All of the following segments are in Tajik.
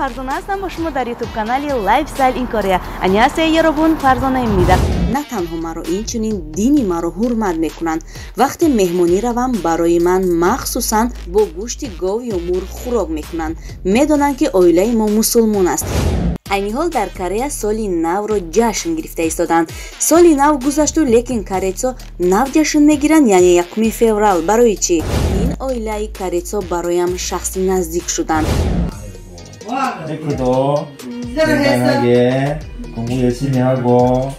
Фарзона ҳастам бо шумо дар YouTube канали Lifestyle in Korea. 안녕하세요 여러분, Фарзона입니다. На танҳо маро, инчунин дини маро ҳурмат мекунанд. Вақте меҳмонӣ равам, барои ман махсусан бо гӯшти гов ё мурғ хӯрок мекунанд. Медонанд, ки оилаи мо мусулмон аст. Айни ҳол дар Корея соли навро ҷашн гирифта истоданд. Соли нав гузашту, лекин корейцо нав ҷашн мегиранд, яъне 1 феврал. Барои чӣ? Ин оилаи корейцо бароям шахси наздик шуданд. 체크도 건강하게 공부 열심히 하고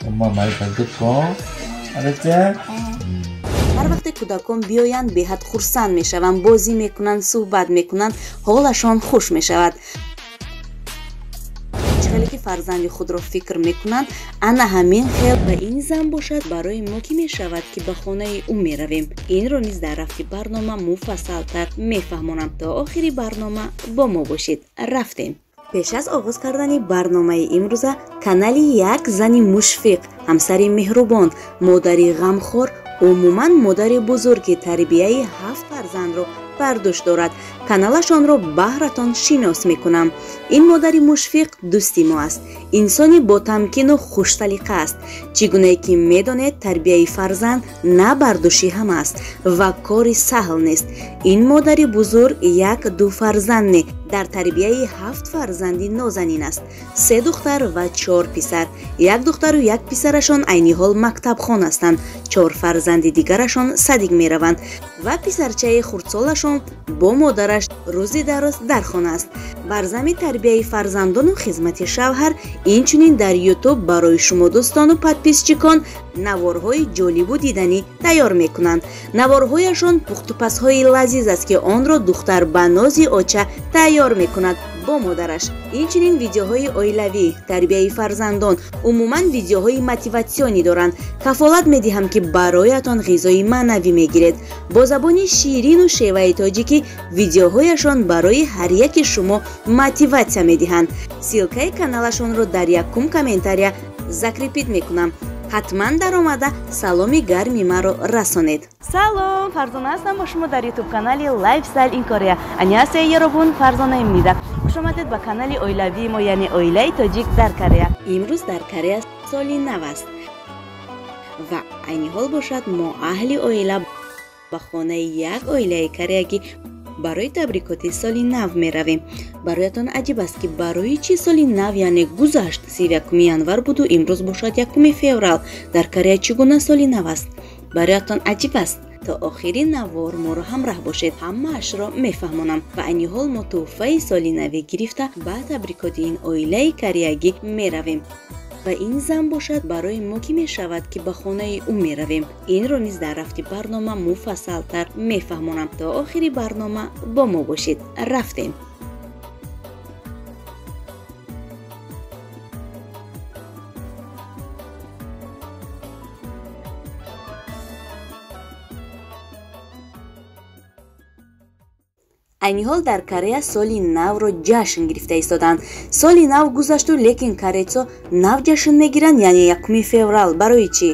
엄마 말 잘 듣고 알았지? Ҳар вақте кӯдакон биёянд, беҳад хурсанд мешаванд, бозӣ мекунанд, суҳбат мекунанд, ҳолашон хуш мешавад. Хеле ки фарзанди худро фикр мекунанд, ана ҳамин хел. Ва ин зан бошад барои мо кӣ мешавад, ки ба хонаи ӯ меравем. Инро низ дар рафти барнома муфассалтар мефаҳмонам. То охири барнома бо мо бошед. Рафтем. Пеш аз оғоз кардани барномаи имрӯза, канали як зани мушфиқ, ҳамсари меҳрубон, модари ғамхор, умуман модари бузурги тарбияи 7 фарзандро бар дӯш дорад. Каналашонро баҳратон шинос мекунам. Ин модари мушфиқ дӯсти мо аст, инсони ботамкину хушталиқа аст. Чӣ гунае ки медонед, тарбияи фарзанд на бар дӯши ҳама аст ва кори саҳл нест. Ин модари бузург 1-2 фарзанд не, дар тарбияи 7 фарзанди нозанин аст. 3 духтар ва 4 писар. 1 духтару 1 писарашон айни ҳол мактабхон ҳастанд. 4 фарзанди дигарашон садик мераванд ва писарчаи хурдсолашон бо модараш рӯзи дароз дар хона аст. Бар зами тарбияи фарзандону хизмати шавҳар, инчунин дар Ютуб барои шумо дӯстону подписчикон наворҳои ҷолибу диданӣ тайёр мекунанд. Наворҳояшон пухтупазҳои лазиз аст, ки онро духтар ба нози оча тайёр мекунад бо модараш. Инчунин видеоҳои оилавӣ, тарбияи фарзандон, умуман видеоҳои мотиватсионӣ доранд. Кафолат медиҳам, ки бароятон ғизои маънавӣ мегиред. Бо забони ширину шеваи тоҷикӣ видеоҳояшон барои ҳар яки шумо мотиватсия медиҳанд. Ссылкаи каналашонро дар якум комментария закрепить мекунам. Ҳатман даромада саломи гарми маро расонед. Салом, Фарзона ҳастам бо шумо дар YouTube канали Lifestyle in Korea. 안녕하세요 여러분, Фарзона입니다. Хуш омадед ба канали оилавии мо, яъне оилаи тоҷик дар Корея. Имрӯз дар Корея соли нав аст ва айни ҳол бошад мо аҳли оила ба хонаи як оилаи кореягӣ барои табрикоти соли нав меравем. Бароятон аҷиб аст, ки барои чӣ соли нав, яъне гузашт 31 январ буду, имрӯз бошад 1 феврал. Дар Корея чӣ гуна соли нав аст? Бароятон аҷиб аст? То охири навор моро ҳамраҳ бошед, ҳамаашро мефаҳмонам. Ва айни ҳол мо тӯҳфаи соли навӣ гирифта ба табрикоти ин оилаи кореягӣ меравем. Ва ин зан бошад барои мо кӣ мешавад, ки ба хонаи ӯ меравем. Инро низ дар рафти барнома муфассалтар мефаҳмонам. То охири барнома бо мо бошед. Рафтем. Айни ҳол дар Корея соли навро ҷашн гирифта истоданд. Соли нав гузашту, лекин корейцо нав ҷашн мегиранд, яъне 1 феврал. Барои чӣ?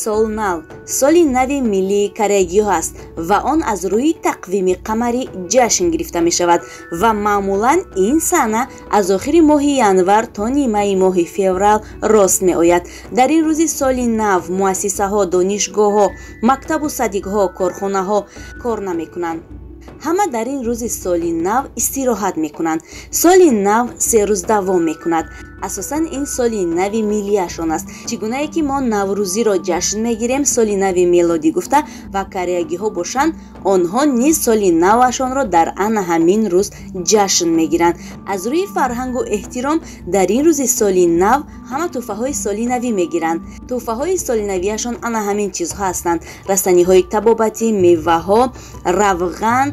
Сол нав соли нави миллии кореягиҳо аст ва он аз рӯи тақвими қамарӣ ҷашн гирифта мешавад ва маъмулан ин сана аз охири моҳи январ то нимаи моҳи феврал рост меояд. Дар ин рӯзи соли нав муассисаҳо, донишгоҳҳо, мактабу садикҳо, корхонаҳо кор намекунанд. Ҳама дар ин рӯзи соли нав истироҳат мекунанд. Соли нав 3 рӯз давом мекунад. Асосан ин соли нави миллияшон аст. Чӣ гунае ки мо наврӯзиро ҷашн мегирем, соли нави мелодӣ гуфта, ва кореягиҳо бошанд, онҳо низ соли навашонро дар ана ҳамин рӯз ҷашн мегиранд. Аз рӯи фарҳангу эҳтиром дар ин рӯзи соли нав ҳама тӯҳфаҳои соли навӣ мегиранд. Тӯҳфаҳои соли навиашон ана ҳамин чизҳо ҳастанд: растаниҳои табобатӣ, меваҳо, равған,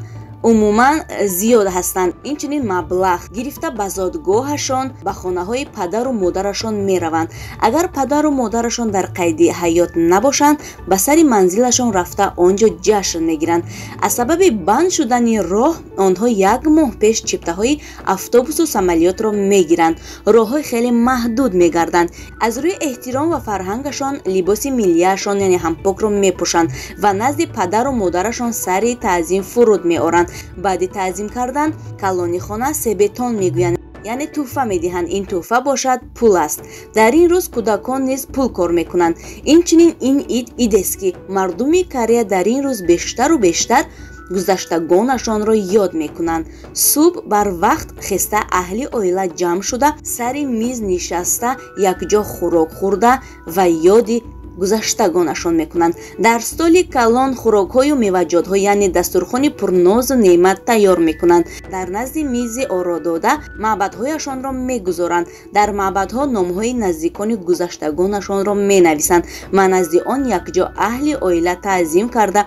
умуман зиёд ҳастанд. Инчунин маблағ гирифта ба зодгоҳашон, ба хонаҳои падару модарашон мераванд. Агар падару модарашон дар қайди ҳаёт набошанд, ба сари манзилашон рафта он ҷо ҷашн мегиранд. Аз сабаби банд шудани роҳ онҳо як моҳ пеш чиптаҳои автобусу самолётро мегиранд. Роҳҳои хеле маҳдуд мегарданд. Аз рӯи эҳтиром ва фарҳангашон либоси миллияшон, яъне ҳампокро мепӯшанд ва назди падару модарашон сари таъзим фуруд меоранд. Баъди таъзим кардан калони хона себетон мегӯянд. яъне тӯҳфа медиҳанд. Ин тӯҳфа бошад пул аст. Дар ин рӯз кӯдакон низ пул кор мекунанд. Инчунин ин ид идест, ки мардуми Корея дар ин рӯз бештару бештар гузаштагонашонро ёд мекунанд. Субҳ бар вақт хеста аҳли оила ҷамъ шуда, сари миз нишаста, якҷо хӯрок хӯрда ва ёди гузаштагонашон мекунанд. Дар столи калон хӯрокҳою меваҷотҳо, яъне дастурхони пурнозу неъмат тайёр мекунанд. Дар назди мизи ородода маъбадҳояшонро мегузоранд. Дар маъбадҳо номҳои наздикони гузаштагонашонро менависанд ва назди он якҷо аҳли оила таъзим карда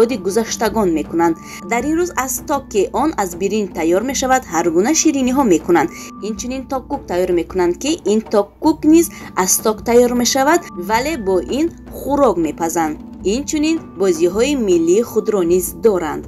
ёди гузаштагон мекунанд. Дар ин рӯз аз ток, ки он аз биринҷ тайёр мешавад, ҳар гуна шириниҳо мекунанд. Инчунин токкук тайёр мекунанд, ки ин токкук низ аз ток тайёр мешавад, вале бо ин хӯрок мепазанд. Инчунин бозиҳои миллии худро низ доранд.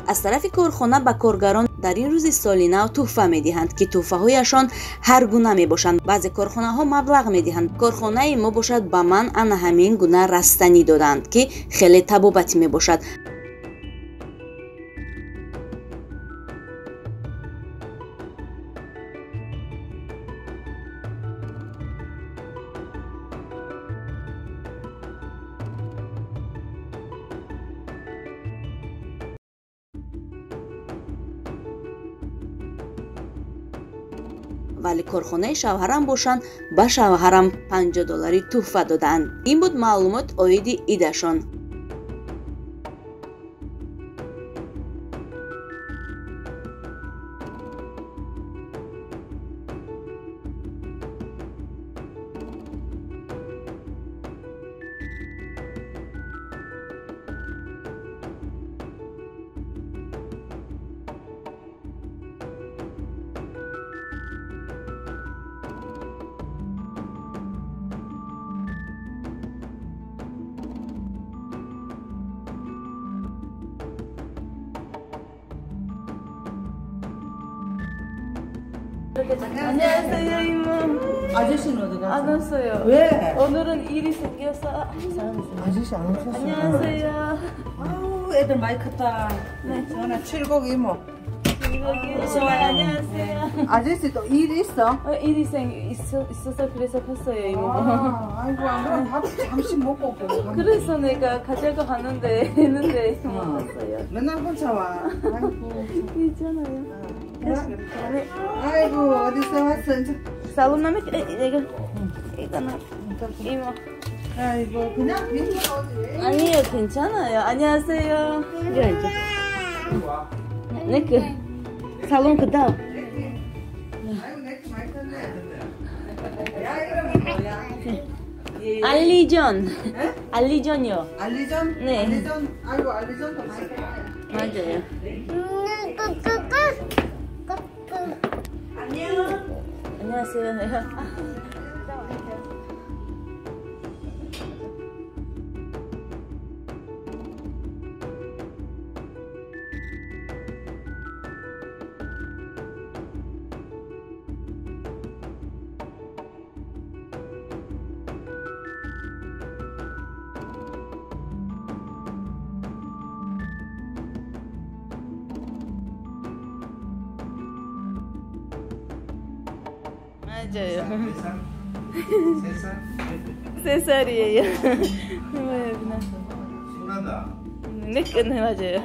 Аз тарафи корхона ба коргарон дар ин рӯзи соли нав тӯҳфа медиҳанд, ки тӯҳфаҳояшон ҳар гуна мебошанд. Баъзе корхонаҳо маблағ медиҳанд. Корхонаи мо бошад ба ман ана ҳамин гуна растанӣ доданд, ки хеле табобатӣ мебошад. Вале корхонаи шавҳарам бошанд, ба шавҳарам $50 тӯҳфа додаанд. Ин буд маълумот оиди идашон. 안녕하세요, 이모. 아저씨는 어디 갔어요? 안 왔어요. 왜? 오늘은 일이 생겨서. 아저씨 안 오셨어요? 안녕하세요. 아우, 애들 많이 컸다. 네. 전화 칠곡 이모. 칠곡 이모. 안녕하세요. 아저씨 또 일 있어? 일이 있어서 그래서 컸어요, 이모. 아, 아이고, 안 그러면 밥 잠시 먹고 오고. 그래서 내가 가자고 하는데 했는데 못 왔어요. 맨날 혼자 와. 아이고. 괜찮아요. 네. 아이고, 어디서 왔어? 살롬 이거는 이모. 아이고, 그냥 괜찮아. 아니에요, 괜찮아요. 안녕하세요. 네, 그 살롬 그다음. 아이고, 내게 많이 컸네. 야, 이러면 뭐야? 알리존. 알리존이요. 알리존? 네. 알리존. 아이고, 알리존도 많이 컸네. 맞아요. 안녕. 안녕하세요. 맞아요. 3살? 3살이에요. 순하다. 네, 네, 맞아요.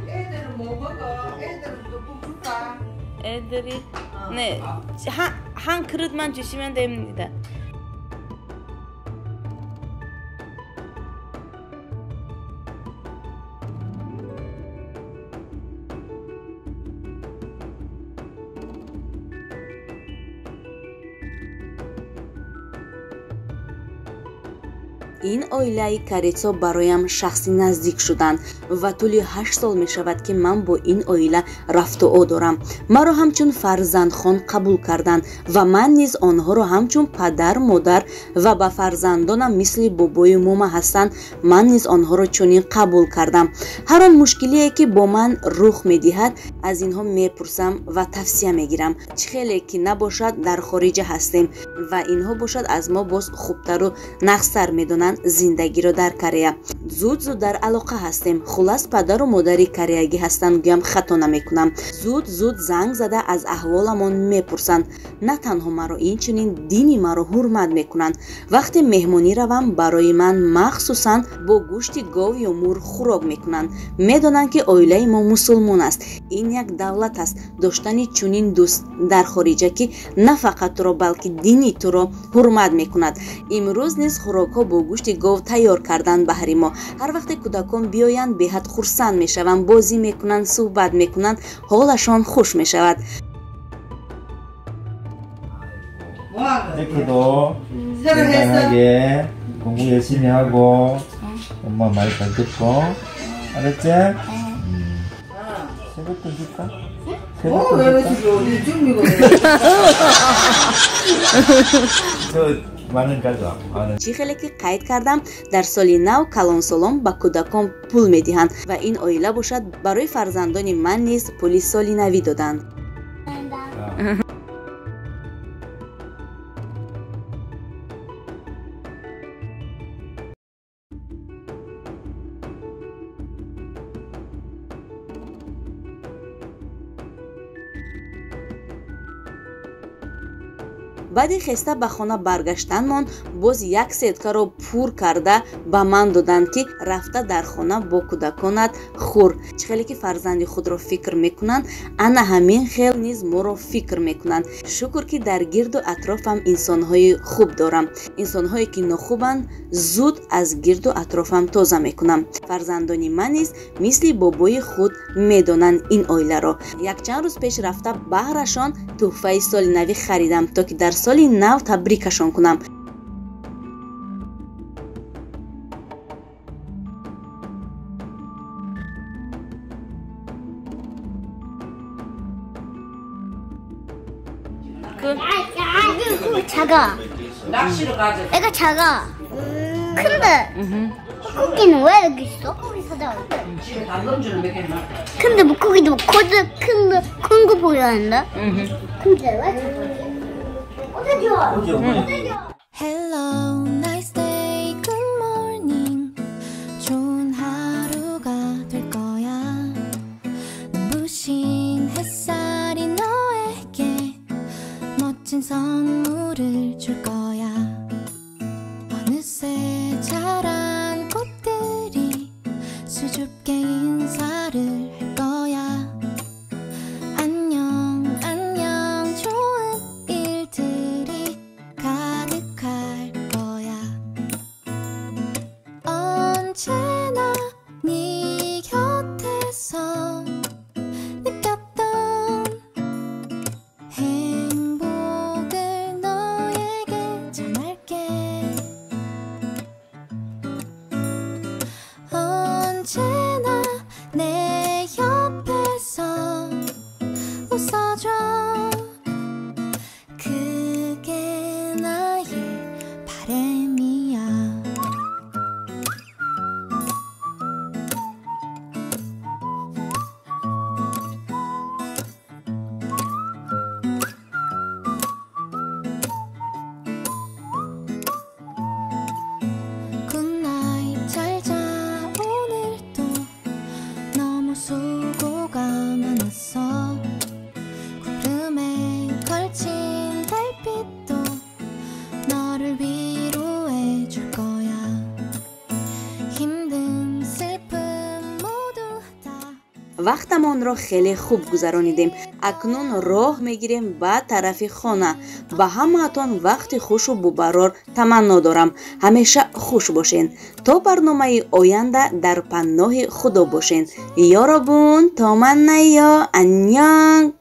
애들은 뭐 먹어? 애들은 또 줄까? 애들이 네, 한 그릇만 주시면 됩니다. Ин оилаи карецо бароям шахси наздик шуданд ва тӯли 8 сол мешавад, ки ман бо ин оила рафтуо дорам. Маро ҳамчун фарзандхон қабул карданд ва ман низ онҳоро ҳамчун падар, модар ва ба фарзандонам мисли бобою мома ҳастанд, ман низ онҳоро чунин қабул кардам. Ҳар он мушкилие, ки бо ман рух медиҳад, аз инҳо мепурсам ва тавсия мегирам. Чӣ хеле ки набошад, дар хориҷа ҳастем ва инҳо бошад аз мо боз хубтару нағзтар медонанд зиндагиро дар Корея. Зуд-зуд дар алоқа ҳастем. Хулас, падару модари кореягӣ ҳастанд, гӯям хато намекунам. Зуд-зуд занг зада аз аҳволамон мепурсанд. На танҳо маро, инчунин дини маро ҳурмат мекунанд. Вақте меҳмонӣ равам, барои ман махсусан бо гӯшти гов ё мурғ хӯрок мекунанд. Медонанд, ки оилаи мо мусулмон аст. Ин як давлат аст. Доштани чунин дӯст дар хориҷа, ки на фақат туро, балки дини туро ҳурмат мекунад. Имрӯз низ хӯрокҳо бо гӯшти гов тайёр карданд баҳри мо. Ҳар вақте кӯдакон биёянд, беҳад хурсанд мешаванд, бозӣ мекунанд, суҳбат мекунанд, ҳолашон хуш мешавад. 체크도 건강하게 공부 열심히 하고 엄마 말 잘 듣고 알았지? 세뱃돈 줄까? 세뱃돈 줄까? Чӣ хеле ки қайд кардам, дар соли нав калонсолон ба кӯдакон пул медиҳанд ва ин оила бошад барои фарзандони ман низ пули соли навӣ доданд. Баъди хеста ба хона баргаштанмон боз як сеткаро пур карда ба ман доданд, ки рафта дар хона бо кӯдаконат хӯр. Чӣ хеле ки фарзанди худро фикр мекунанд, ана ҳамин хел низ моро фикр мекунанд. Шукр, ки дар гирду атрофам инсонҳои хуб дорам. Инсонҳое ки нохубанд, зуд аз гирду атрофам тоза мекунам. Фарзандони ман низ мисли бобои худ медонанд ин оиларо. Якчанд рӯз пеш рафта баҳрашон тӯҳфаи соли навӣ харидам, то ки дар соли нав табрикашон кунам. 작아. 낚시로 가자. 애가 작아. 큰데 물고기는 왜 여기 있어? 고기 사자. 집에 담금주는 몇 개나. 근데 물고기도 큰거 보여야 한다. 근데 왜 작아? Hello, nice day, good morning. 좋은 하루가 될 거야. 눈부신 햇살이 너에게 멋진 선물을 줄 거야. 어느새 자란 꽃들이 수줍게 인사를 할 거야. 안녕, 안녕, 좋은 일들이 가득할 거야. 언제나 네 곁에서 느꼈던 행복을 너에게 전할게. 언제나 내 옆에서 웃어줘. 그게 나의 바람이야. Good night, 잘자. 오늘도 너무 수고가 많았어. 구름에 걸친 달빛도 너를 위로해 줄 거야. 힘든 슬픔 모두 다 Вақтамонро хеле хуб гузаронидем. Акнун роҳ мегирем ба тарафи хона. Ба ҳамаатон вақти хушу бубарор таманно дорам. Ҳамеша хуш бошен. То барномаи оянда дар паноҳи Худо бошен. Ёробун, то маннаё, аннёнг.